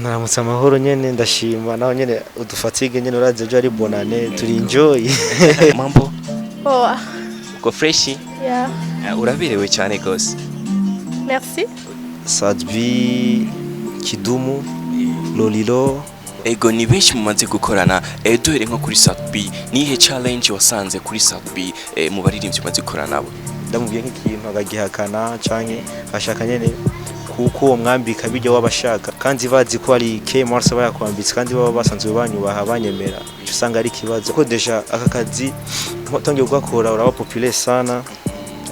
Naramutse amahoro nyene, ndashima naho nyene udufatige nyene, urazi ejo ari bonane, turi enjoy. Mambo? Poa. Uko fresh? Yeah. Uraberewe cyane gose. Merci. Sadbi, Kidumu, Lolilo. Ego, ni benshi mumaze gukorana. Duhere nko kuri Sat-B, nihe challenge wasanze kuri Sat-B mu baririmbyi umaze gukorana nabo? Ndamubwiye nk'ikintu akagihakana canke ashaka nyene kuko uwo mwambika bijya wabashaka, kandi bazi ko ari K Mars bayakwambitse, kandi baba basanzwe banyubaha, banyemera, ico usanga ari ikibazo ko déjà aka kazi utangiye kugakora uraba populaire sana,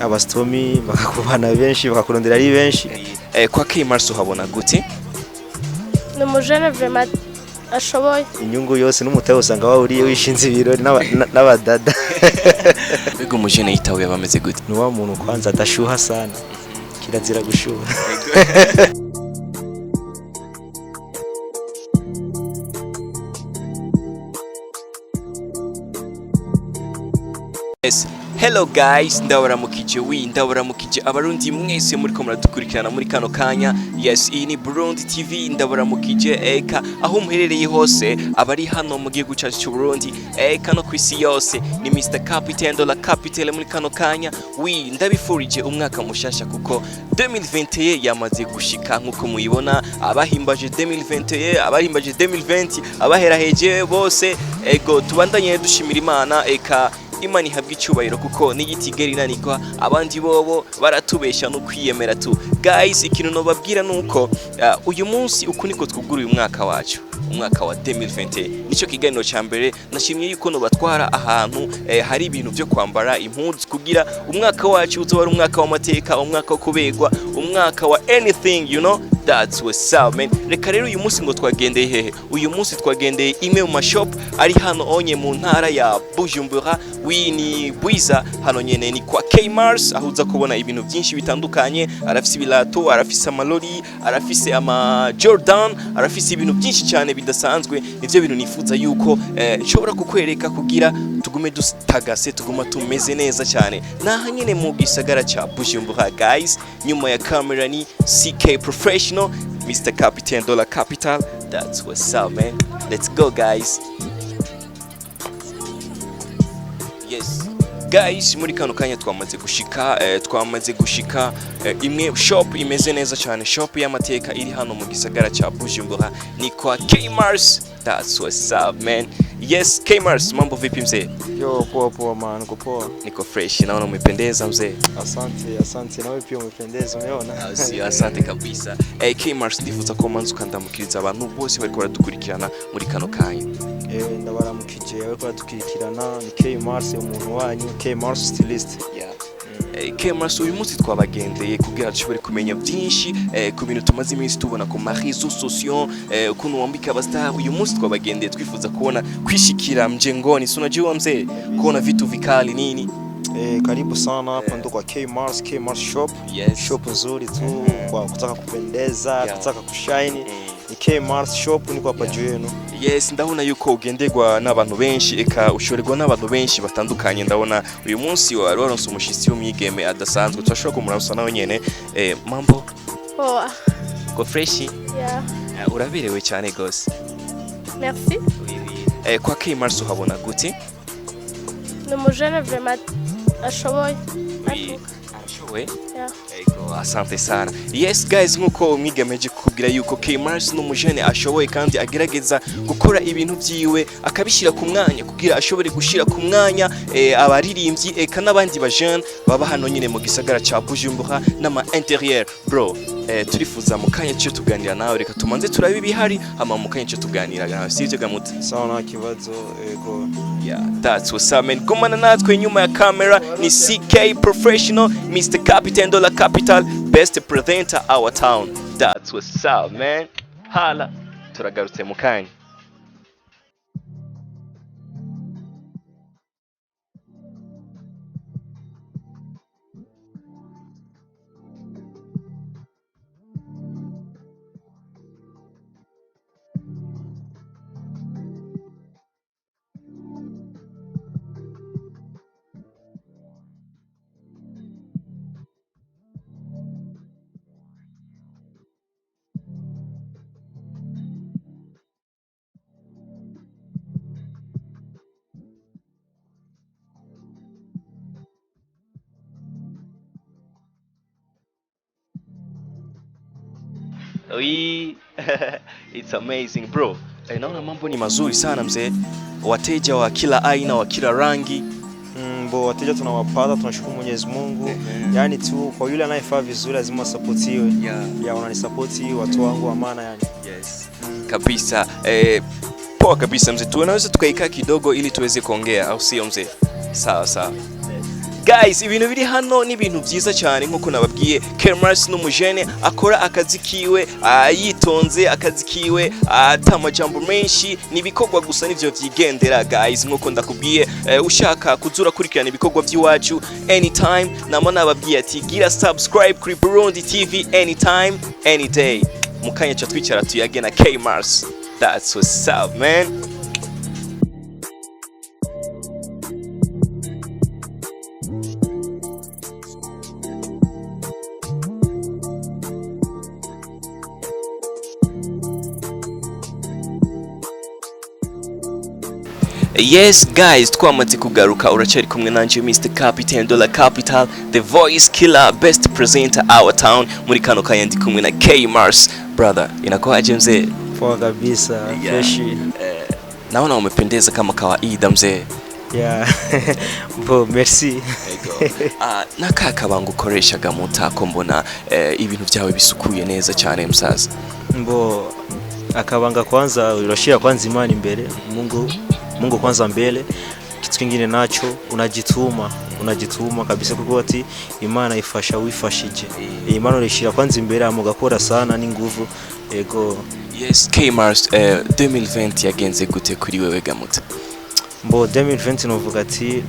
abastomi bakakubana benshi, bakakurondera ari benshi. Kwa K Mars uhabona gute? Ni umujene vraiment ashoboye. Inyungu yose n'umutahe usanga wawuriye wishinze ibirori n'abadada. Mbega umujene yitawe yaba ameze gute? Ni wa muntu kwanza adashuha sana, kirazira gushuha. Yes. Hello guys, ndabaramukije, wi ndabaramukije abarundi mwese muriko muradukurikirana muri kano kanya. Yes, iyi ni Burundi TV, ndabaramukije eka aho muherereye hose, abari hano mu gihugu cyacu cy'u Burundi, eka no ku isi yose. Ni Mr Capitaine de la Capitale muri kano kanya. Wi ndabifurije umwaka mushasha kuko 2021 yamaze gushika nkuko muyibona. Abahimbaje 2021, abahimbaje 2020, abaheraheje bose, ego tubandanye dushimira Imana, eka Imana ihabwa icyubahiro kuko n'igitigera inanirwa, abandi bobo baratubesha no kwiyemera tu. Guys, ikintu nobabwira nuko uyu munsi uku niko twuguruye umwaka wacu, umwaka wa 2021. Nicyo kiganiro cya mbere nashimye yuko nobatwara ahantu hari ibintu byo kwambara impuzu kugira umwaka wacu uzoba ari umwaka w'amateka, umwaka wo kubegwa, umwaka wa anything, you know, that's what's up man. Reka rero uyu munsi ngo twagendeye hehe? Uyu munsi twagendeye imwe mu mashop ari hano onye mu ntara ya Bujumbura, wini Bwiza, hano nyene ni kwa K Mars, aho uza kubona ibintu byinshi bitandukanye. Arafise ibilato, arafise amalori, arafise ama Jordan, arafise ibintu byinshi cyane bidasanzwe. Nivyo bintu nifuza yuko nshobora kukwereka kugira tugume dutagase, tuguma tumeze neza cyane. Naha nyene mu gisagara ca Bujumbura guys, nyuma ya camera ni CK Professional, Mr Captain Dollar Capital. That's what's up man, let's go guys. Yes guys, muri kano kanya twamaze gushika imwe shop imeze neza cyane, shop y'amateka iri hano mu gisagara ca Bujumbura, ni kwa K Mars. That's what's up man. Yes, K Mars, mambo vipi mzee? Yo, poa poa man, uko poa? Niko fresh, naona umependeza mzee. Asante, asante, nawe pia umependeza, umeona. Sio, asante kabisa. K Mars, ndifuza ko manza ukandamukiriza abantu bose bariko baradukurikirana muri kano kanya. Ndabaramukije bariko baradukurikirana, ni K Mars, umuntu wanyu, K Mars stylist. Yeah. K Mars, uyu munsi twabagendeye kugira dushobore kumenya byinshi ku bintu tumaze iminsi tubona ku ma réseaux sociaux, ukuntu wambika abastar. Uyu munsi twabagendeye twifuza kubona kwishikira mjengoni, si unajua mzee, kuona vitu vikali nini. Karibu sana hapa ndo kwa K Mars, K Mars shop. Shop nzuri tu kwa kutaka kupendeza, kutaka kushine. Ni K Mars shop, niko hapa juu yenu. Yes, ndabona yuko ugenderwa n'abantu benshi, eka ushorerwa n'abantu benshi batandukanye. Ndabona uyu munsi wari waronse umushitsi w'umwigeme adasanzwe, turashobora kumuramusa nawe nyene. Mambo? Poa. Ko fresh? Yeah. Uraberewe cyane gose. Merci. Kwa K Mars uhabona gute? Ni umujene vraiment ashoboye. Arashoboye. Yeah. Ego, asante sana. Yes guys, nkuko umwigeme aje kukubwira yuko K Mars n'umujene ashoboye kandi agerageza gukora ibintu vyiwe akabishyira ku mwanya kugira ashobore gushira ku mwanya abaririmbyi eka n'abandi ba jeune baba hano nyine mu gisagara ca Bujumbura n'ama intérieur. Bro, turifuza mu kanya cyo tuganira nawe, reka tumanze turabe ibihari hama mu kanya cyo tuganira nawe, sivyo gamuta? Sawa, nta kibazo, ego. Yeah, that's what's up man. Gumana natwe, nyuma ya camera ni CK Professional, Mr Capital Dollar Capital, best presenter our town. That's what's up man. Hala, turagarutse mu kanya. Oui. It's amazing, bro. Naona mambo ni mazuri sana mzee, wateja wa kila aina, wa kila rangi. Bo, wateja tunawapata, tunashukuru Mwenyezi Mungu. Yaani tu kwa yule anayefaa vizuri lazima asapotiwe. Ya, wananisapoti watu wangu wa maana yani. Yes. Kabisa. Poa kabisa mzee. Tunaweza tukaikaa kidogo ili tuweze kuongea, au sio mzee? Sawa sawa. Guys, ibintu biri hano ni ibintu byiza cyane. Nkuko nababwiye, Kermars n'umujene akora akazi kiwe yitonze, akazi kiwe ata majambo menshi, ni ibikorwa gusa nivyo vyigendera. Guys, nkuko ndakubwiye, ushaka kuzura kurikirana ibikorwa by'iwacu anytime, nama nababwiye ati gira subscribe kuri Burundi TV anytime, any day. Mukanya ca twicara tuyage na K-Mars. That's what's up, man. Yes guys, twamaze kugaruka. Uracyari kumwe nanje Mr Capital Dollar Capital, the voice killer, best presenter our town. Muri kano kanya ndi kumwe na K Mars. Brother, inakuwaje mzee? Poa kabisa. Fresh. Naona umependeza kama kawaida, mzee. Yeah. Bo, merci. Naka kabanga ukoreshaga mutako, mbona ibintu byawe bisukuye neza cyane, msaza? Mbo, akabanga kwanza urashira kwanza imani mbere, Mungu, Mungu kwanza mbele. Kitu kingine nacho unajituma, unajituma kabisa kuko ati Imana ifasha wifashije. Imana urishira kwanza imbere hama ugakora sana n'inguvu. Ego. Yes, K Mars, 2020 yagenze gute kuri wewe gamuta? Mbo, 2020 novuga ati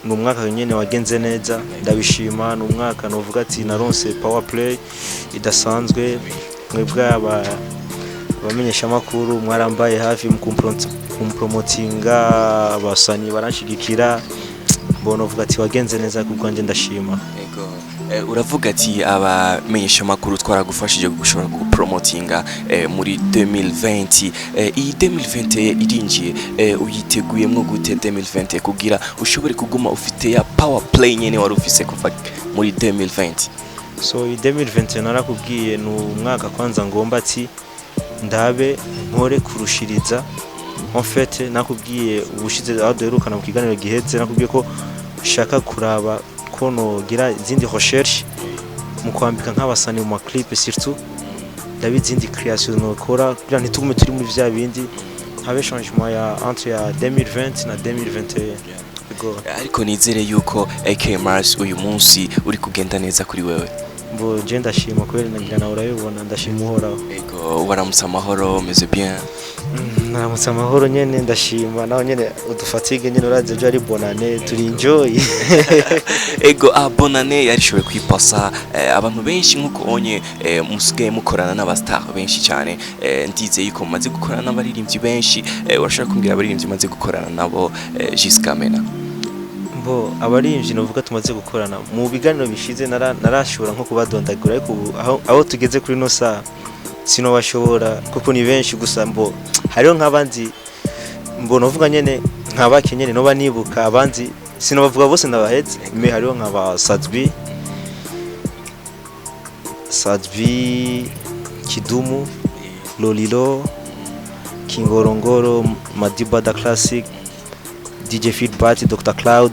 ni umwaka nyene wagenze neza, ndabishima. Ni umwaka novuga ati naronse power play idasanzwe. Mwebwe aba abamenyesha makuru mwarambaye hafi mu kumpromotinga, abasani baranshigikira. Mbona uvuga ati wagenze neza ku bwanjye, ndashima. Ego. Uravuga ati abamenyesha makuru twaragufashije gushobora gupromotinga muri 2020. Iyi 2021 irinjiye, uyiteguyemwo gute 2020 kugira ushobore kuguma ufite ya power play nyene wari ufise kuva muri 2020? So iyi 2021 narakubwiye, ni umwaka kwanza ngomba ati ndabe nkore kurushiriza. En fait, nakubwiye ubushize aho duherukana mu kiganiro giheze, nakubwiye ko shaka kuraba ko nogira izindi recherche mu kwambika nk'abasani mu maclip, surtout ndabe izindi création nokora kugira ntitugume turi muri vya bindi, habe changement ya entre ya 2020 na 2021. Ego. Ariko nizere yuko AK Mars uyu munsi uri kugenda neza kuri wewe. Mbo, je ndashima kubera nagira nawe urabibona, ndashima Uhoraho. Ego, waramutse amahoro, umeze bien? Naramutse amahoro nyene, ndashima. Naho nyene udufatige nyene, urazi ejo ari bonane, turi enjoy. Ego, bonane yarishoboye kwipasa. Abantu benshi nkuko onye musigaye mukorana n'abastar benshi cyane, ndizeye yuko mumaze gukorana n'abaririmbyi benshi. Urashobora kumbwira abaririmbyi mumaze gukorana nabo jusqu'à maintenant? Mbo, abaririmbyi novuga tumaze gukorana, mu biganiro bishize narashobora nko kubadondagura, ariko ubu aho tugeze kuri no saha sinobashobora kuko ni benshi. Gusa mbo, hariho nk'abandi mbo novuga nyene nka bake nyene noba nibuka, abandi sinobavuga bose ndabahetse. Me hariho nka ba Sadbi, Sadbi, Kidumu, Lolilo, Kingorongoro, Madiba da Classic, DJ Feedback, Dr Cloud,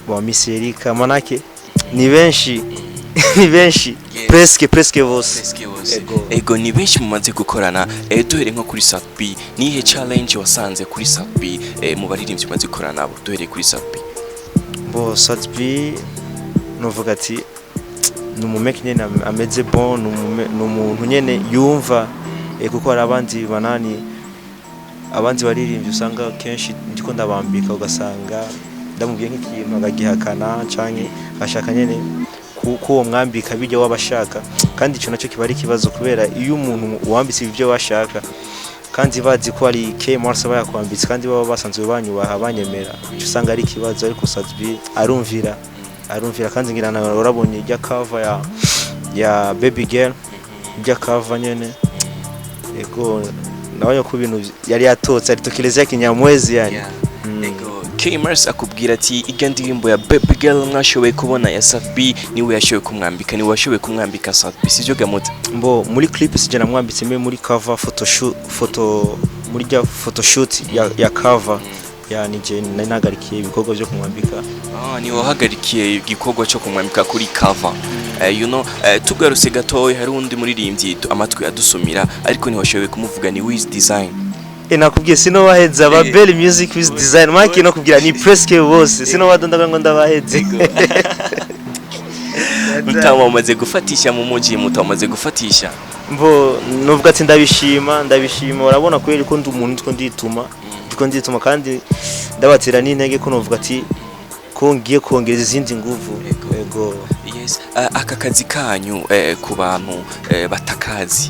bon, Miss Erika, manake ni benshi, ni benshi. Yes. Presque, presque bose. Ego. Ego, ni benshi mumaze gukorana. Duhere nko kuri Sat-B, nihe challenge wasanze kuri Sat-B mu baririmbyi mumaze gukorana nabo? Duhereye kuri Sat-B. Bo, Sat-B novuga ati ni umumeki nyene ameze bon, ni umuntu nyene yumva, kuko hari abandi banani, abandi baririmbyi usanga kenshi ndiko ndabambika ugasanga ndamubwiye nk'ikintu akagihakana canke agashaka nyene ko uwo mwambika bijya wabashaka, kandi ico naco kiba ari ikibazo kubera iyo umuntu wambitse ibyo washaka kandi bazi ko ari K Mars aba yakwambitse, kandi baba basanzwe banyubaha, banyemera, ico usanga ari ikibazo. Ariko Sat-B arumvira, arumvira, kandi ngira nawe urabonye ijya cover ya Baby Girl, ijya cover nyene. Ego, nawe ko ibintu yari yatotse ari tokelezea kinyamwezi yani. Ego, K K-Mars akubwira ati irya ndirimbo ya Baby Girl mwashoboye kubona ya Sat-B, niwe yashoboye kumwambika, niwe washoboye kumwambika Sat-B, sivyo gamuta? Mbo muri clip sije namwambitse, me muri cover photoshoot, photo muri rya photoshoot ya cover ya nije nari nagarikiye ibikorwa byo kumwambika. Ah, ni wahagarikiye igikorwa cyo kumwambika kuri cover. Tugarutse gatoya, hari undi muririmbyi amatwi adusumira ariko ntiwashoboye kumuvuga, ni Wiz Design. E, nakubwiye sinobaheza ba Bell Music, Wiz Design, maki no kubwira ni presque bose, sinobadondaga ngo ndabaheze. Mutama wamaze gufatisha mu muji, mutama wamaze gufatisha. Mbo nuvuga ati ndabishima, ndabishima. Urabona kubera ko ndi umuntu ndiko ndituma kandi ndabatera n'intege ko novuga ati ko ngiye kongereza izindi nguvu. Yego. Yes, aka kazi kanyu, ku bantu batakazi,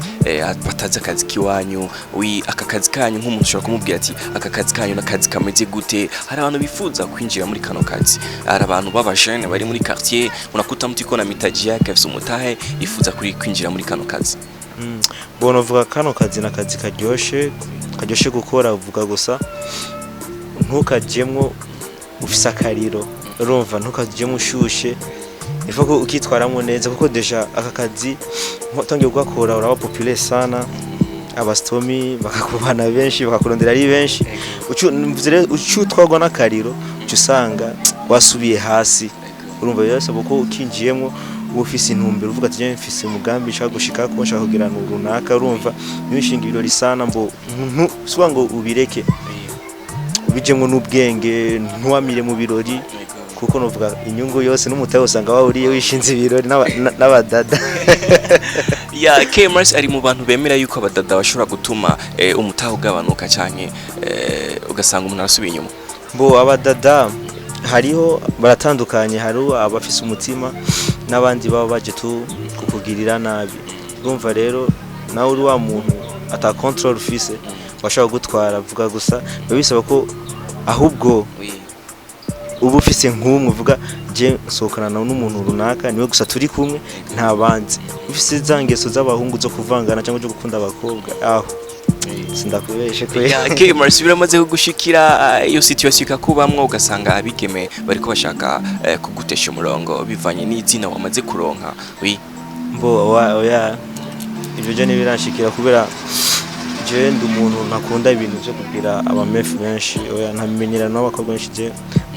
batazi akazi kiwanyu, wi aka kazi kanyu, nk'umuntu ushobora kumubwira ati aka kazi kanyu n'akazi kameze gute? Hari abantu bifuza kwinjira muri kano kazi, hari abantu b'abajene bari muri quartier, unakuta mtu iko na mitaji yake, afise umutahe, yifuza kuri kwinjira muri kano kazi. Bo novuga kano kazi na kazi karyoshe, karyoshe gukora. Uvuga gusa ntukajemwo ufise akariro, urumva, ntukajemwo ushushe, ifa ko ukitwaramo neza, kuko déjà aka kazi utangiye kugakora uraba populaire sana, abastomi bakakubana benshi, bakakurondera ari benshi. Mvuze rero, ucu utwarwa n'akariro, uca usanga wasubiye hasi. Urumva birasaba ko ukinjiyemwo uba ufise intumbero, uvuga ati: "Je mfise umugambi nshaka gushikako, nshaka kugira runaka." Urumva ntiwishinge ibirori sana, mbo suba ngo ubireke, ubijemwo n'ubwenge, ntuwamire mu birori, kuko novuga inyungu yose n'umutahe usanga wawuriye wishinze ibirori n'abadada. Ya, K-Mars ari mu bantu bemera yuko abadada bashobora gutuma umutahe ugabanuka canke ugasanga umuntu arasubiye inyuma. Mbo abadada hariho baratandukanye, hariho abafise umutima n'abandi baba baje tu kukugirira nabi. Urumva rero nawe uri wa muntu ata control ufise, bashobora gutwara. Vuga gusa biba bisaba ko ahubwo uba ufise nk'umwe uvuga: "Je nsohokana n'umuntu runaka, niwe gusa turi kumwe, nta bandi." Ufise za ngeso z'abahungu zo kuvangana cyangwa zo gukunda abakobwa, aho sindakubeshe kwe. Ya, K-Mars, biramaze kugushikira iyo situation ikakubamwo, ugasanga abigeme bariko bashaka kugutesha umurongo bivanye n'izina wamaze kuronka, oui? Mbo oya, ibyo byo ntibiranshikira, kubera je ndi umuntu ntakunda ibintu byo kugira abamefu benshi. Oya, ntamenyerana n'abakobwa benshi. Je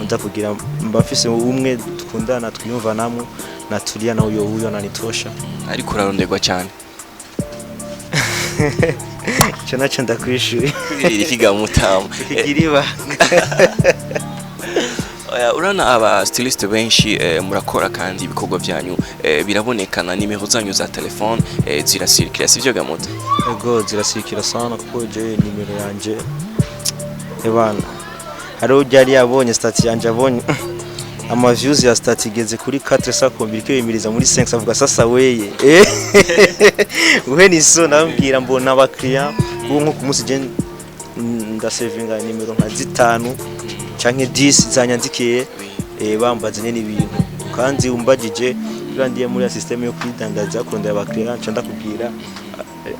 nda kugira mba mfise umwe dukundana, twiyumvanamwo, natulia na uyo, uyo ananitosha. Ariko uraronderwa cyane. Icyo nacyo ndakwishuye. Kubera ikiga mutamu? Kigira ibanga. Oya, urabona aba styliste benshi, murakora kandi ibikorwa byanyu birabonekana, nimero zanyu za telefone zirasirikira, sivyo gamuta? Ego, zirasirikira sana, kuko je nimero yanje ebana hariho ryari yabonye statut yanje, abonye ama views ya statut igeze kuri 400 combien, yimiriza muri 5, avuga: "Sasa weye uhe niso." Ndabwira mbona abakiriya ubu nko ku munsi je ndasevinga nimero nka zitanu canke 10 zanyandikiye, bambaza nyene ibintu. Kandi umbagije ndiye muri ya système yo kwidandaza, kurondera abakiriya, nca ndakubwira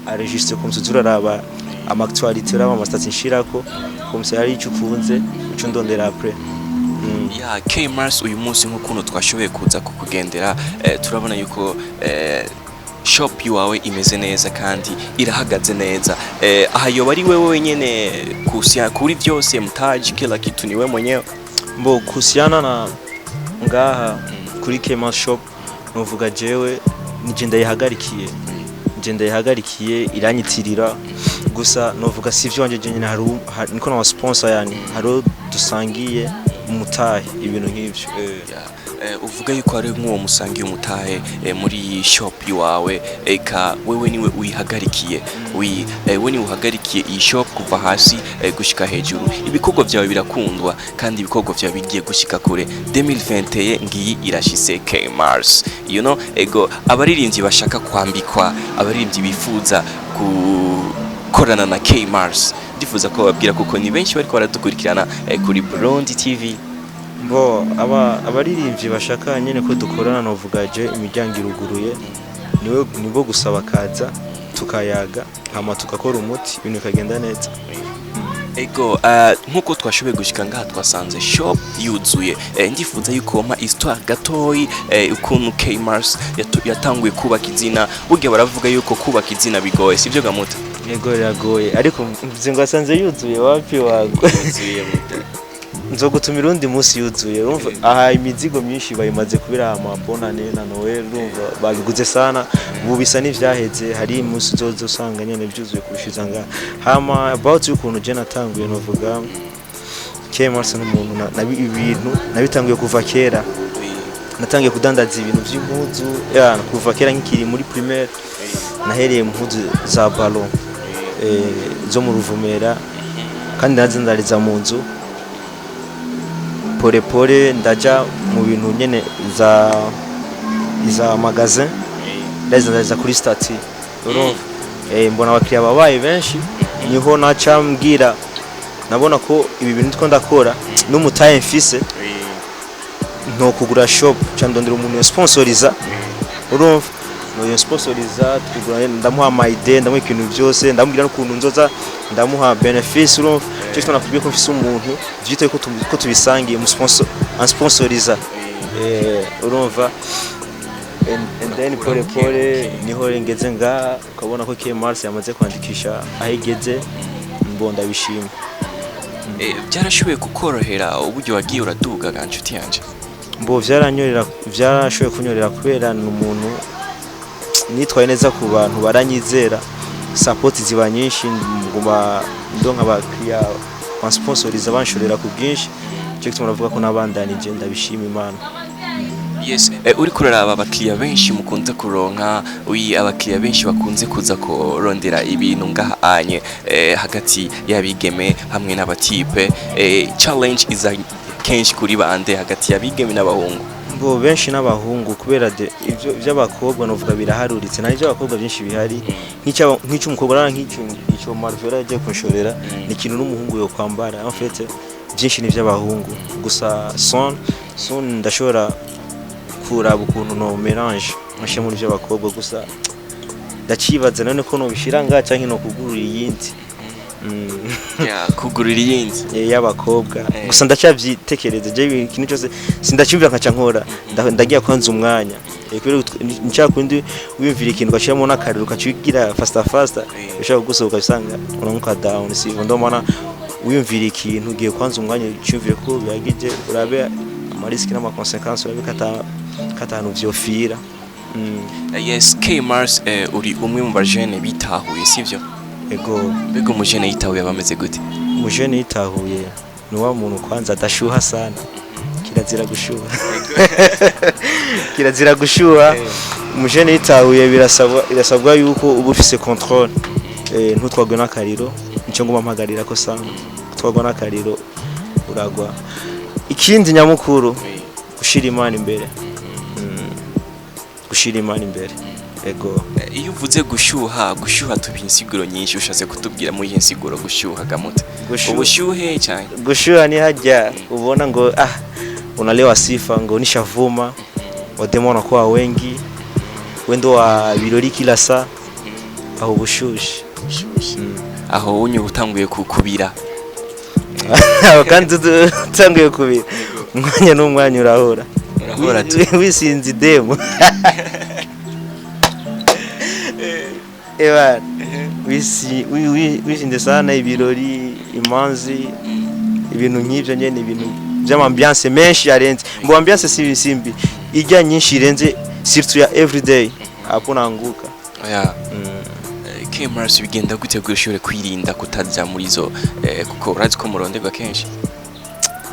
enregistre comme ça, uraraba ama actualité, uraba ama stats nshirako, comme ça hari icyo ukunze uco ndondera après. Ya, K-Mars, uyu munsi nk'ukuntu twashoboye kuza kukugendera, turabona yuko shop iwawe imeze neza kandi irahagaze neza. Aha yoba ari wewe wenyene kusia kuri byose, mtaji, kila kitu ni wewe mwenyewe? Mbo kuhusiana na ngaha kuri Kema Shop, novuga jewe nije ndayihagarikiye, nije ndayihagarikiye, iranyitirira. Gusa novuga si ivyo wanje jenyine, hari niko na sponsor, yani hari dusangiye umutahe, ibintu nk'ivyo. Ya, uvuga yuko ari nk'uwo musangiye umutahe muri shop iwawe, eka wewe niwe uyihagarikiye, we niwe uhagarikiye iyi shop kuva hasi gushika hejuru. Ibikorwa byawe birakundwa kandi ibikorwa byawe bigiye gushika kure. 2021 ngiyi irashise, K Mars, ego abaririmbyi bashaka kwambikwa, abaririmbyi bifuza gukorana na K Mars, ndifuza ko bababwira kuko ni benshi bariko baradukurikirana kuri Burundi TV. Bo aba abaririmbyi bashaka nyene ko dukorana, novuga je imiryango iruguruye, niwe nibo gusa bakaza tukayaga, hama tugakora umuti, ibintu bikagenda neza. Ego, nkuko twashoboye gushika ngaha twasanze shop yuzuye. Ndifuza yuko mpa histoire gatoyi ukuntu K Mars yatanguye kubaka izina. Burya baravuga yuko kubaka izina bigoye, sivyo gamuta? Yego, biragoye, ariko mvuze ngo asanze yuzuye, wapi wago. Yuzuye muta. Nzogutumira undi munsi yuzuye. Urumva aha imizigo myinshi bayimaze kubera amabonane na Noel, urumva babiguze sana, ubu bisa n'ivyaheze. Hari umunsi uzoza usanga nyene byuzuye kurushiza ngaha. Hama about y'ukuntu je natanguye, novuga K Mars n'umuntu ibintu nabitanguye kuva kera. Natangiye kudandaza ibintu vy'impuzu ya kuva kera nkikiri muri primaire. Nahereye mu mpuzu za ballon zo mu Ruvumera, kandi nazindariza mu nzu pole pole. Ndaja mu bintu nyene za magasin, ndazindariza kuri statut, urumva mbona abakiriya babaye benshi, niho naca mbwira nabona ko ibi bintu two ndakora n'umutahe mfise nto kugura shop, ca ndondera umuntu yo sponsoriza, urumva no sponsoriza, tugura, ndamuha ama idée, ndamuha ibintu byose, ndamubwira n'ukuntu nzoza ndamuha bénéfice. Urumva cyo gituma nakubwiye ko mfise umuntu vyitaye ko tubisangiye mu sponsor ansponsoriza, urumva and then pole pole niho ngeze nga ukabona ko K Mars yamaze kwandikisha aho igeze, mbo ndabishima. Byarashoboye kukorohera uburyo wagiye uraduga ga nshuti yanje? Mbo vyaranyorera, vyarashoboye kunyorera kubera ni umuntu nitwaye neza ku bantu, baranyizera, support ziba nyinshi, nguma ndonka abakiriya bansponsoriza, banshorera ku bwinshi. Cyo gituma navuga ko nabandanije, ndabishima Imana. Yes, uriko uraraba abakiriya benshi mukunze kuronka, wi abakiriya benshi bakunze kuza kurondera ibintu ngaha anye, hagati y'abigeme hamwe n'abatipe, challenge iza kenshi kuri bande hagati y'abigeme n'abahungu? Mbo benshi n'abahungu, kubera de ivyo by'abakobwa novuga biraharuritse, nta iby'abakobwa byinshi bihari nk'icyo umukobwa arara nk'icyo icyo Marvela yagiye kunshorera, ni ikintu n'umuhungu yo kwambara. En fait byinshi ni iby'abahungu gusa. Son son ndashobora kuraba ukuntu no mélange nkashyira muri iby'abakobwa gusa. Ndacibaza none ko nobishira ngaha canke no kugurura iyindi. Yeah, kugurira iyindi. Y'abakobwa. Gusa ndacavyitekereza je, ikintu cyose sindacyumvira nkaca nkora. Ndagiye kwanza umwanya, kubera nshaka kundi wiyumvira ikintu ugashiramo n'akariro ukacigira faster faster, ushaka gusohoka usanga uranguka down. Si ndo mana wiyumvira ikintu ugiye kwanza umwanya ucyumvire ko bihagije, urabe ama risques n'ama conséquences, urabe kata katanu vyofira. Yes, K Mars, uri umwe mu bajene bitahuye, sivyo? Ego. Mbega umujene yitahuye abameze gute? Umujene yitahuye ni wa muntu kwanza adashuha sana. Kirazira gushuha, kirazira gushuha. Umujene yitahuye birasabwa yuko uba ufise contrôle, ntutwagwe n'akariro. Nico nguma mpagarira ko sana kutwagwa n'akariro uragwa. Ikindi nyamukuru, gushira Imana imbere. Gushira Imana imbere, ego. Iyo uvuze gushyuha, gushyuha tubiha insiguro nyinshi. Ushatse kutubwira muri iyi nsiguro gushyuha gamuta? Ubushyuhe cyane? Gushuha ni hajya ubona ngo ah, unalewa sifa ngo nishavuma, wademo wanakuwa wengi, wendo wa birori kila saa, aho bushushe. Aho unye utanguye kukubira. Aho kandi utanguye kubira, umwanya n'umwanya urahora. Urahora tu. Wisinze idemu. Eba wisinze sana ibirori, imanzi, ibintu nk'ibyo nyene, ibintu by'amambiance menshi yarenze. Mbo ambiance si simbi ijya nyinshi irenze, surtout ya everyday, hapo naanguka. Oya. K-Mars, bigenda gute kugira ushobore kwirinda kutaja muri izo, kuko urazi ko muronderwa kenshi?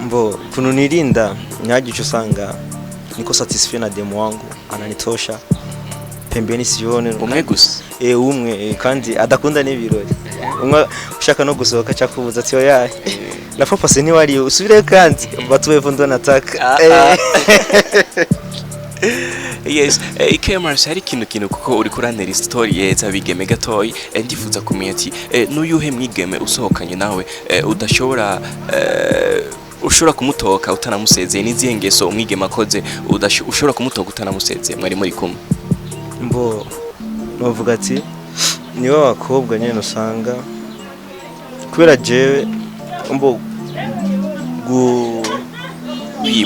Mbo kuntu nirinda, nyagico usanga niko satisfait na demo wangu, ananitosha pembeni, sione. Umwe gusa? Umwe, kandi adakunda n'ibirori. Umwe ushaka no gusohoka cyakubuza ati oya, la fois passée ntiwari usubire kandi batuwe ndo nataka. Ah, ah. Yes, K-Mars, hari ikintu kintu kuko uri kurantera story yeza bigeme gatoyi, ndifuza kumenya ati n'uyuhe mwigeme usohokanye nawe udashobora, ushobora kumutoka utanamusezeye? N'izihe ngeso umwigeme akoze ushobora kumutoka utanamusezeye mwari muri kumwe? Mbo novuga ati nibo abakobwa nyene usanga kubera jewe Mbo gu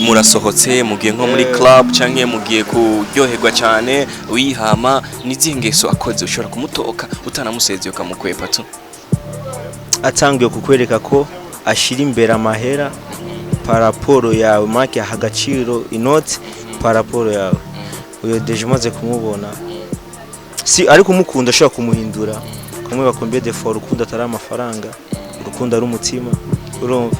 Murasohotse, mugiye nko muri club canke mugiye kuryoherwa cyane, wihama n'izihe ngeso akoze ushobora kumutoka utanamusezeye, ukamukwepa tu? Atangiye kukwereka ko ashira imbere amahera par rapport yawe, make aha agaciro inoti par rapport yawe, uyo déjà umaze kumubona si ariko umukunda, ashobora kumuhindura, kumwe combien de fois urukundo atari amafaranga, urukundo ari umutima, urumva?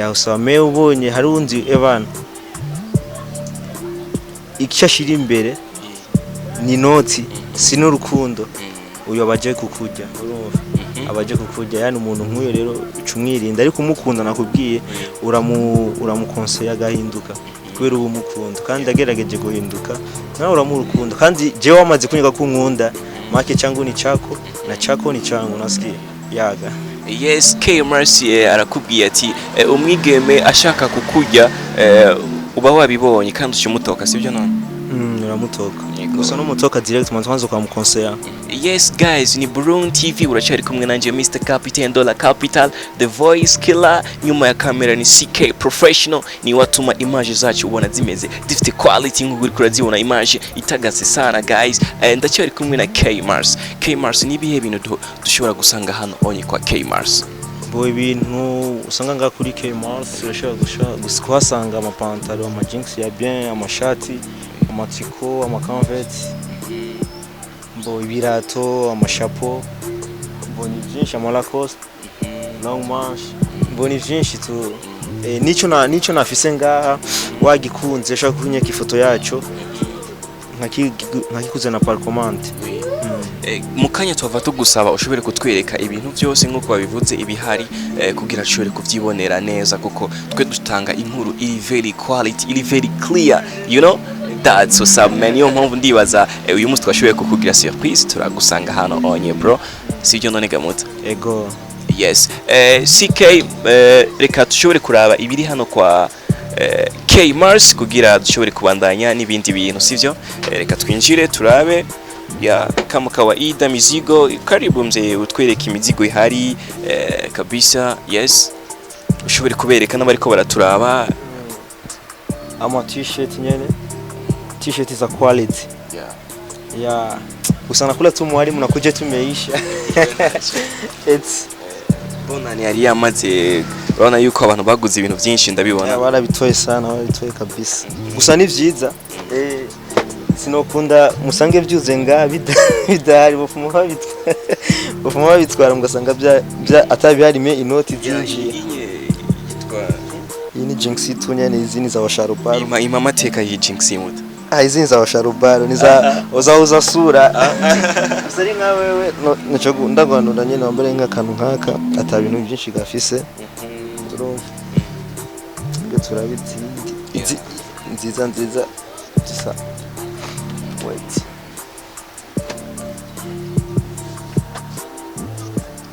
Aho sawa. Me ubonye hari undi ebana icyo ashira imbere ni inoti si n'urukundo, uyo abaje kukurya, urumva? Abaje kukurya, yani umuntu nk'uyo rero uca umwirinda. Ariko umukunda, nakubwiye, uramu uramu conseilla agahinduka kubera uba umukunda, kandi agerageje guhinduka nawe uramuha urukundo. Kandi jewe wamaze kunyega ko unkunda, make changu ni chako na chako ni changu, nasikia yaga. Yes, K Mercy arakubwiye ati umwigeme ashaka kukurya, uba wabibonye kandi uca umutoka, sibyo none? Uramutoka. Yego. Gusa n'umutoka direct, manza ukamu conseilla. Yes guys, ni Burundi TV, uracyari kumwe nanje Mr Captain Dollar Capital, the voice killer. Nyuma ya kamera ni CK Professional, ni watuma image zacu ubona zimeze zifite quality nk'uko uriko urazibona, image itagase sana guys. Ndacyari kumwe na K Mars. K Mars, ni ibihe bintu dushobora gusanga hano onye kwa K Mars? Bo, ibintu usanga ngaha kuri K Mars, urashobora kuhasanga amapantaro, ama jeans ya bien, amashati, amatiko, amakanveti, mbo ibirato, amashapo, mbo ni byinshi, ama Lacoste long manche, mbo ni byinshi tu. Nico nafise ngaha wagikunze, ushaka kunyeka ifoto yaco nkakikuze na par commande. Mu kanya tuhava tugusaba ushobore kutwereka ibintu byose nk'uko babivuze ibihari, kugira dushobore kuvyibonera neza, kuko twe dutanga inkuru iri very quality, iri very clear, you know, that's what's up man. Niyo mpamvu ndibaza uyu munsi twashoboye kukugira surprise, turagusanga hano onye bro, sibyo none gamuta? Ego. Yes, CK, reka dushobore kuraba ibiri hano kwa K Mars kugira dushobore kubandanya n'ibindi bintu, sivyo? Reka twinjire turabe ya kama kawaida mizigo. Karibu mzee, utwereke imizigo ihari kabisa. Yes, ushobore kubereka n'abariko baraturaba. Ama t-shirt nyene, t-shirt za quality. Ya gusa nakula tu mwalimu nakuja tumeisha. It's Bonani yari yamaze, urabona yuko abantu baguze ibintu byinshi, ndabibona. Ya, barabitoye sana, barabitoye kabisa. Gusa ni vyiza, sinokunda musange byuze nga bidahari, bafuma babitwara mugasanga bya atabiharime inoti zinjiye. Iyi ni Jinx tu nyene, izi ni za washarubaro. Ima amateka y'iyi Jinx muta. Ah, izi ni za washarubaro, ni za uza sura gusa ari nka wewe no nico ndaguhanura nyene, wambare nk'akantu nk'aka ata bintu byinshi gafise, urumva? Ibyo turabizindi izi nziza nziza zisa. Wait.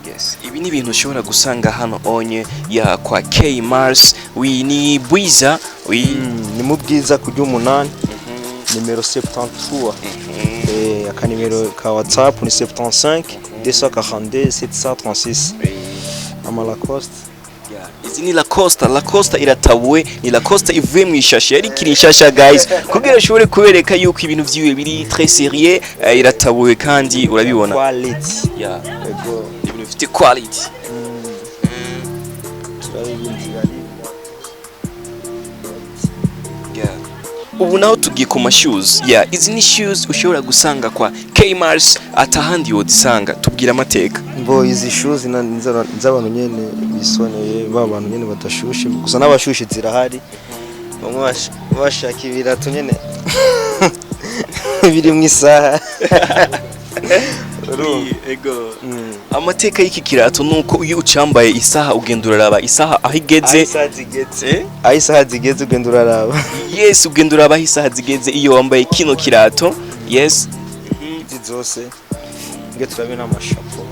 Yes. Ibi ni ibintu ushobora gusanga hano onye ya kwa K Mars, wi ni Bwiza wi. Ni mu Bwiza kujya 8, nimero 73. Akanimero ka WhatsApp ni 75 242 736. Ama Lacoste. Izi ni Lacoste, Lacoste iratabuwe, ni Lacoste ivuye mu ishashe, yari ikiri nshasha guys, kugira ushobore kubereka yuko ibintu vyiwe biri très sérieux. Iratabuwe kandi urabibona. Quality. Ego. Ibintu bifite quality. Turabibindi bari. Ubu naho tugiye ku ma shoes. Yeah, izi ni shoes ushobora gusanga kwa K Mars atahandi wodisanga. Tubwira amateka. Mbo izi shoes nz'abantu nyene bisoneye, ba bantu nyene badashushe, gusa n'abashushe zirahari, bamwe bashaka ibirato nyene biri mu isaha. Ego. Amateka y'iki kirato nuko iyo ucambaye isaha ugenda uraraba isaha aho igeze. Isaha zigeze, aho isaha zigeze ugenda uraraba. Yes, ugenda uraraba aho isaha zigeze iyo wambaye kino kirato. Yes. Izi zose nge turabe n'amashapo.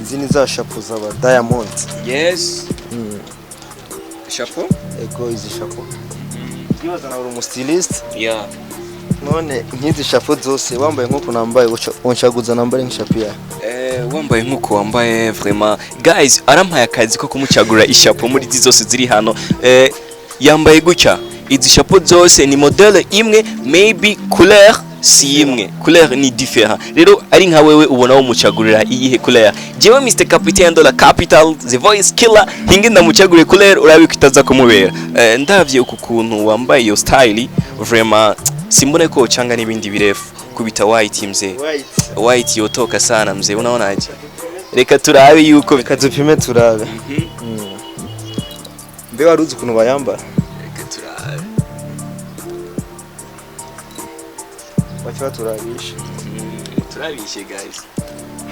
Izi ni za chapeau z'aba Diamond. Yes. Chapeau? Ego, izi chapeau ndibaza nawe uri umu styliste. Yeah. None nk'izi chapeau zose wambaye nk'uko nambaye, unshaguza nambare nk'ishapo yawe? Wambaye nkuko wambaye, vraiment guys, arampaye akazi ko kumucagurira ishapo muri izi zose ziri hano. Yambaye gutya, izi chapeau zose ni modèle imwe, maybe couleur si imwe, couleur ni différent. Rero ari nka wewe, ubona wo mucagurira iyihe couleur? Jewe Mr Capitaine de la Capital, the voice killer, hinge ndamucaguriye couleur, urabe ko itaza kumubera. Ndavye uku kuntu wambaye iyo style, vraiment simbone ko ucanga n'ibindi birefu. Kubita white, mzee. White yotoka sana, mzee, unaonaje? Reka turabe yuko Reka dupime turabe. Mbe wari uzi ukuntu bayambara? Reka turabe. Baca baturabisha. Turabishe guys.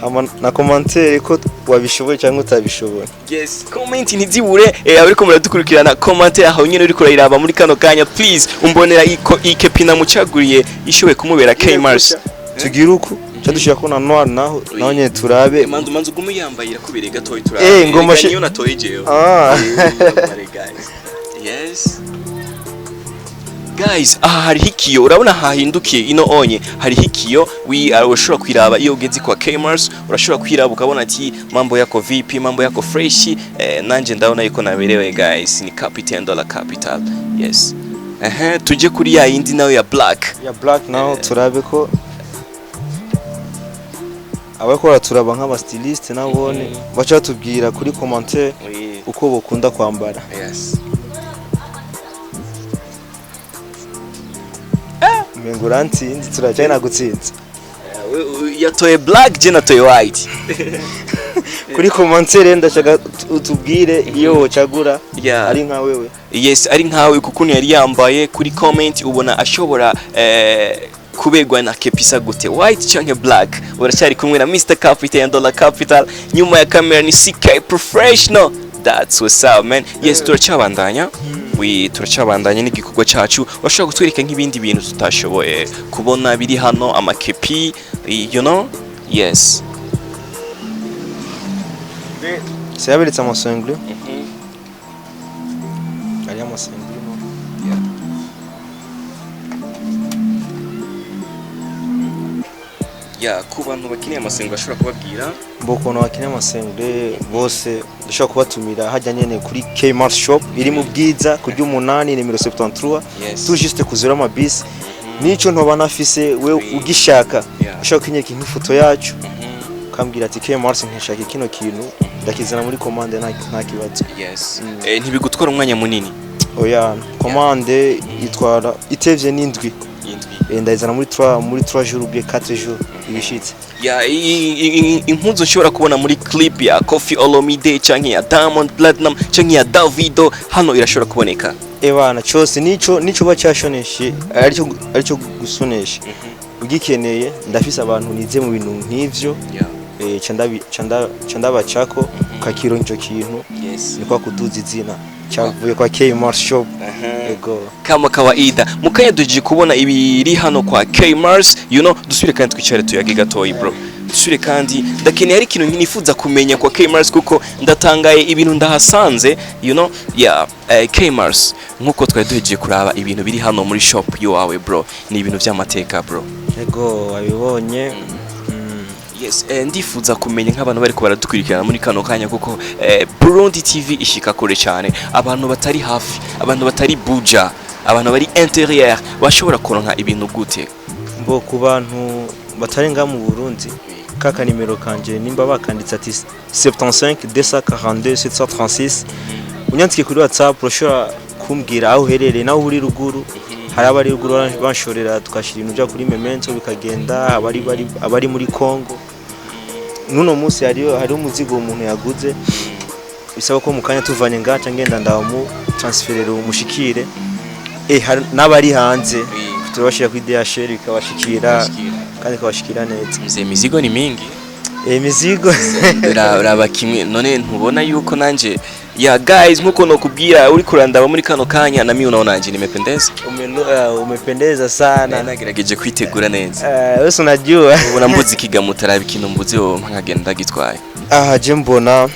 Hama na commentaire ko wabishoboye cyangwa utabishoboye. Yes, comment ntizibure. Abariko muradukurikirana, comment aho nyene uriko urayiraba muri kano kanya, please umbonera iko ikepi namucaguriye ishoboye kumubera K Mars. Tugira uku ca dushira ko na noir naho naho nyene turabe. Manzu manzu gume yambaye, irakubereye gatoyi, turabe. Ngoma Reka niyo natoye jewe. Ah. Yambare, guys. Yes guys, aha hariho ikiyo, urabona hahindukiye ino onye, hariho ikiyo wi urashobora kwiraba iyo ugeze kwa Kmart, urashobora kwiraba ukabona ati mambo yako vipi, mambo yako fresh. Nanje ndabona yuko naberewe guys, ni Captain Dollar Capital. Yes, ehe, tuje kuri ya yindi nayo ya black. Ya black naho turabe ko abariko baraturaba nk'aba styliste nabone baca batubwira kuri commentaire uko bokunda kwambara. Yes. Umengo urantsinze, turacyari nagutsinze. Yatoye black, je natoye white. Kuri commentaire ndashaka utubwire iyo wocagura ari nka wewe. Yes, ari nkawe kukuntu yari yambaye, kuri comment ubona ashobora kubegwa na kepisa gute, white canke black? Uracyari kumwe na Mr Capital Dollar Capital, nyuma ya kamera ni CK Professional. That's what's up, man. Yes, turacyabandanya, we turacyabandanya n'igikorwa cacu. Urashobora kutwereka nk'ibindi bintu tutashoboye kubona biri hano, amakepi, you know? Yes. Siyaberetse amasengre, ari amasengre no. Yeah, ku bantu bakeneye amasengo ashobora kubabwira. Mbo ukuntu bakina amasengre bose dushobora kubatumira hajya nyene kuri Kmart shop iri mu Bwiza ku ry'umunani nimero 73, tout juste kuzura amabisi. Nico ntoba nafise we ugishaka, ushobora kunyereka nk'ifoto yacu, ukambwira ati Kmart nkishaka kino kintu, ndakizana muri commande, nta kibazo. Yes. Ntibigutwara umwanya munini? Oya, commande itwara itevye n'indwi. Indwi. Ndayizana muri 3 jours ou bien 4 jours ibishitse. Ya, impuzu nshobora kubona muri clip ya Koffi Olomide canke ya Diamond Platinum canke ya Davido, hano irashobora kuboneka? Ebana, cyose nico bacyashoneshe aricyo gusonesha, ugikeneye ndafise abantu nize mu bintu nk'ivyo. Ca ndabacako ukakironka ico kintu. Ni kwa kuduza izina cyavuye kwa Kmart shop. Ego. Kama kawaida, mukanya duji kubona ibiri hano kwa K Mars, you know. Dusubire kandi twicare tuyage gatoyi, bro. Dusubire kandi, ndakeneye, ari ikintu nifuza kumenya kwa K Mars kuko ndatangaye ibintu ndahasanze, you know. Yeah, K Mars, nkuko twari duhejeje kuraba ibintu biri hano muri shop yawe, bro, ni ibintu by'amateka, bro. Ego, wabibonye. Yes, ndifuza kumenya nk'abantu bariko baradukurikirana muri kano kanya, kuko Burundi TV ishika kure cyane, abantu batari hafi, abantu batari Buja, abantu bari intérieur bashobora kuronka ibintu gute? Mbo ku bantu batari ngaha mu Burundi, kaka nimero kanje nimba bakanditse ati 75 242 736, unyandikiye kuri WhatsApp urashobora kumbwira aho uherereye naho uri ruguru. Hari abari ruguru banshorera tukashira ibintu bya kuri Memento bikagenda, abari muri Congo. Nuno munsi hariho umuzigo umuntu yaguze, bisaba ko mu kanya tuvanye ngaca ngenda ndamu transferera umushikire. Hari n'abari hanze turabashira kuri DHL bikabashikira kandi ikabashikira neza. Mzee, mizigo ni mingi. Mizigo. Raba kimwe none, ntubona yuko nanje, ya guys, nkuko nokubwira uri kurandaba muri kano kanya, na mimi unaona nje nimependeza. Umependeza sana. Nagerageje kwitegura neza. Wewe unajua. Ubona mbuze ikigamuta, raba ikintu mbuze wowe nkagenda gitwaye. Aha je mbona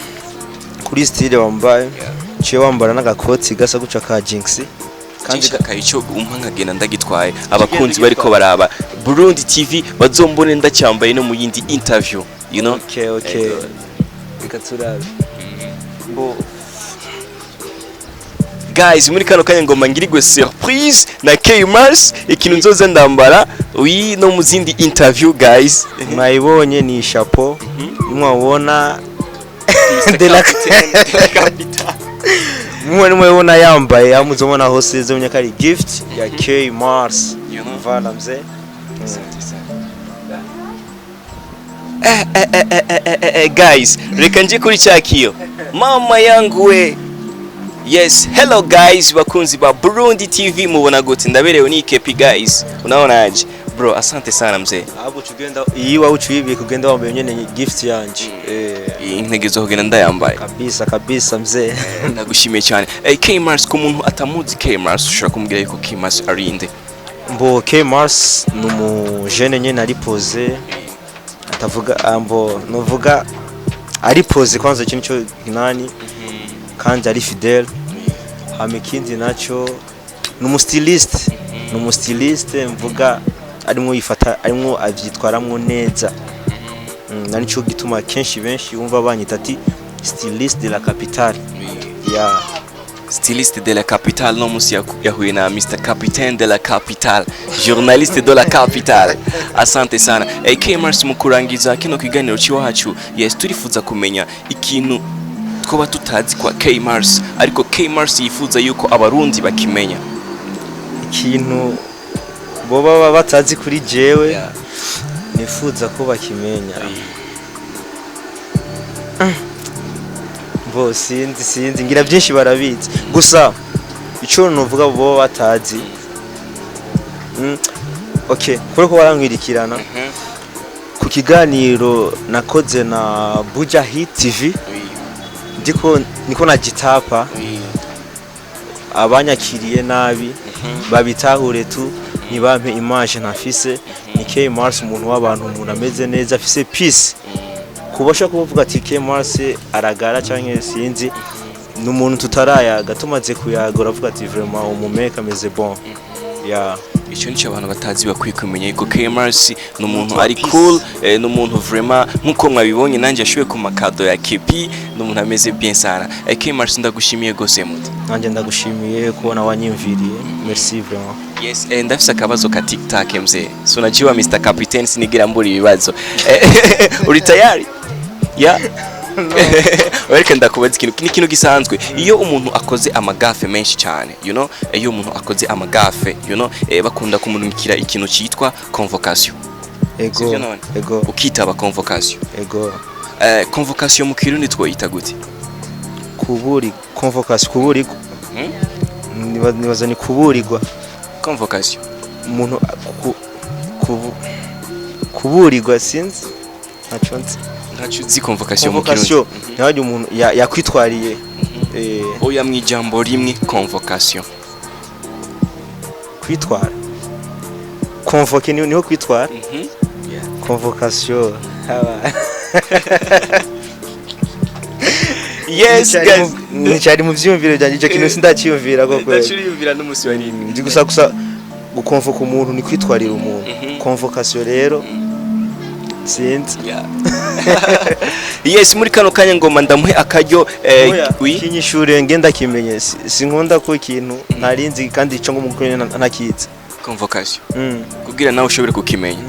kuri style wambaye, ciye wambara n'agakoti gasa guca ka jinx Kandi Nshaka ico umpa nkagenda ndagitwaye, abakunzi bariko baraba Burundi TV bazombone ndacyambaye no mu yindi interview. Okay. Ego. Reka turabe. Bo. Guys, muri kano kanya ngomba ngirigwe surprise na K Mars, ikintu nzoza ndambara oui no mu zindi interview, guys. Mwayibonye, ni chapeau mwabona. Mr. De la Captain, de la Capital. Mwe nimwabona yambaye, amuzobona hose zomenya ko ari gift ya K Mars. You know? Voilà, mzee. Eh, guys, reka nje kuri cyakiyo mama yangu we. Yes, hello guys, bakunzi ba Burundi TV, mubona gute? Ndaberewe ni kepi, guys, unaonaje bro? Asante sana, mzee. Ahubwo ugenda iyi wawe ucuyibika, ugenda wambaye nyene gift yanje. Intege zo kugenda ndayambaye. Kabisa kabisa, mzee. Ndagushimiye cyane. K Mars, ku muntu atamuzi K Mars, ushobora kumubwira yuko K Mars ari inde? Mbo K Mars ni umujene nyene ari posé, atavuga ambo novuga ari posé kwanza, ikintu cyo nani, kandi ari fidèle. Hama ikindi naco ni umustyliste, mvuga arimwo yifata, arimwo avyitwaramwo neza. Na nico gituma kenshi benshi bumva banyita ati styliste de la capitale, ya. Styliste de la capitale no musi yahuye na Mr Capitaine de la capitale, journaliste de la capitale. Asante sana. K Mars, mu kurangiza kino kiganiro cy'iwacu, yes, turifuza kumenya ikintu twoba tutazi kwa K Mars, ariko K Mars yifuza yuko abarundi bakimenya. Ikintu bo baba batazi kuri jewe nifuza ko bakimenya, bo sinzi, ngira byinshi barabizi, gusa icyo nuvuga bo batazi, okay, kubera ko barankwirikirana ku kiganiro nakoze na Buja Hit TV, ndiko niko na gitapa, abanyakiriye nabi babitahure tu, ntibampe image ntafise. Ni K Mars, umuntu w'abantu, umuntu ameze neza, afise peace. Kubasha kuvuga ati K Mars aragara canke sinzi, ni umuntu tutarayaga, tumaze kuyaga uravuga ati vraiment umumeka ameze bon, ya. Icyo nicyo abantu batazi bakwiye kumenya, yuko K Mars ni umuntu wa ari peace. cool, ni umuntu vraiment nkuko mwabibonye nanjye yashoboye ku makado ya KP, ni umuntu ameze bien sana. K Mars, ndagushimiye gose muto. Nanjye ndagushimiye kubona wanyimviriye, merci vraiment. Yes, ndafise akabazo ka TikTok, mzee. So unajua Mr Captain sinigira mbura ibibazo. Uri tayari? Yeah. Wereke ndakubaza ikintu, ni ikintu gisanzwe. Iyo umuntu akoze amagafe menshi cyane, iyo umuntu akoze amagafe, bakunda kumurungikira ikintu cyitwa convocation. Ego. Sivyo none? Ego. Ukitaba convocation. Ego. Convocation mu Kirundi twoyita gute? Kuburi convocation, kuburirwa. Nibaza ni kuburirwa. Convocation. Umuntu kuburirwa, sinzi, ntaco nzi. Ntaco uzi convocation mu Convocation Kirundi? ntihagire umuntu yakwitwariye. Oya, mwijambo rimwe, convocation. Kwitwara, convoquer niho kwitwara. Convocation haba. Yes, guys. Nicari mu vyiyumviro vyanje ico kintu, sindaciyumvira koko. Ndacuriyumvira n'umunsi wa rimwe. Ndi gusa gukonvoka umuntu ni kwitwarira umuntu. Convocation rero sinzi. Yeah. Yes, muri kano kanya ngoma ndamuhe akaryo, Oya, oui. Ikinyishure ngenda kimenye, sinkunda ko ikintu ntarinzi kandi ico ngo mukuru ntakizi. Convocation. Kugira nawe ushobore kukimenya.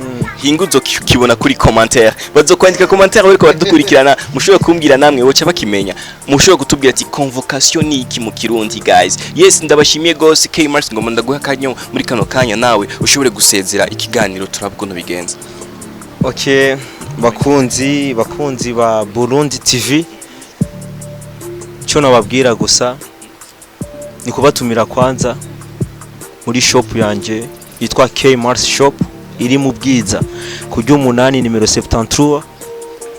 Hinga uzokibona kuri commentaire. Bazokwandika commentaire bariko baradukurikirana, mushobore kumbwira namwe woca bakimenya. Mushobore kutubwira ati convocation ni iki mu Kirundi, guys. Yes, ndabashimiye gose. K Mars, ngoma ndaguha akanyo muri kano kanya nawe ushobore gusezera ikiganiro, turabwo bigenza. Okay, bakunzi ba Burundi TV, cyo nababwira gusa ni kubatumira kwanza muri shop yanje yitwa K Mars Shop, iri mu Bwiza ku 8 nimero 73,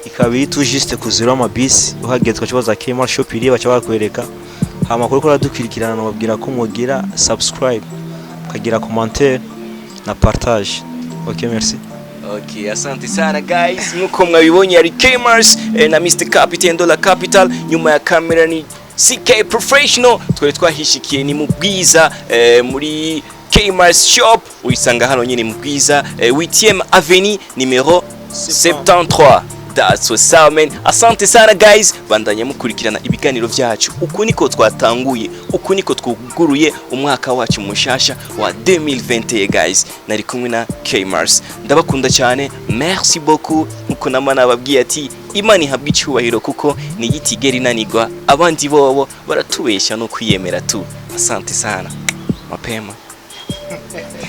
ikaba iri tout juste kuzura amabisi. Uhageze ukakibaza K Mars Shop iri, baca bakwereka. Hama kuri ko radukurikirana, nababwira ko mugira subscribe, ukagira commentaire na partage. Okay, merci. Okay, asante sana guys. Nkuko mwabibonye, yari K-Mars na Mr Captain Dollar Capital. Nyuma ya kamera ni CK Professional. Twari twahishikiye ni mu Bwiza, muri Kmart Shop. Uyisanga hano nyine mu Bwiza, 8e Avenue, numéro 73. That's what's up, man. Asante sana, guys. Bandanya mukurikirana ibiganiro vyacu. Uku niko twatanguye, uku niko twuguruye umwaka wacu mushasha wa 2021, guys. Nari kumwe na Kmars. Ndabakunda cyane. Merci beaucoup. Nkuko nama nababwiye ati Imana ihabwa icyubahiro kuko ni igitigera inanigwa. Abandi bobo baratubesha no kwiyemera tu. Asante sana. Mapema.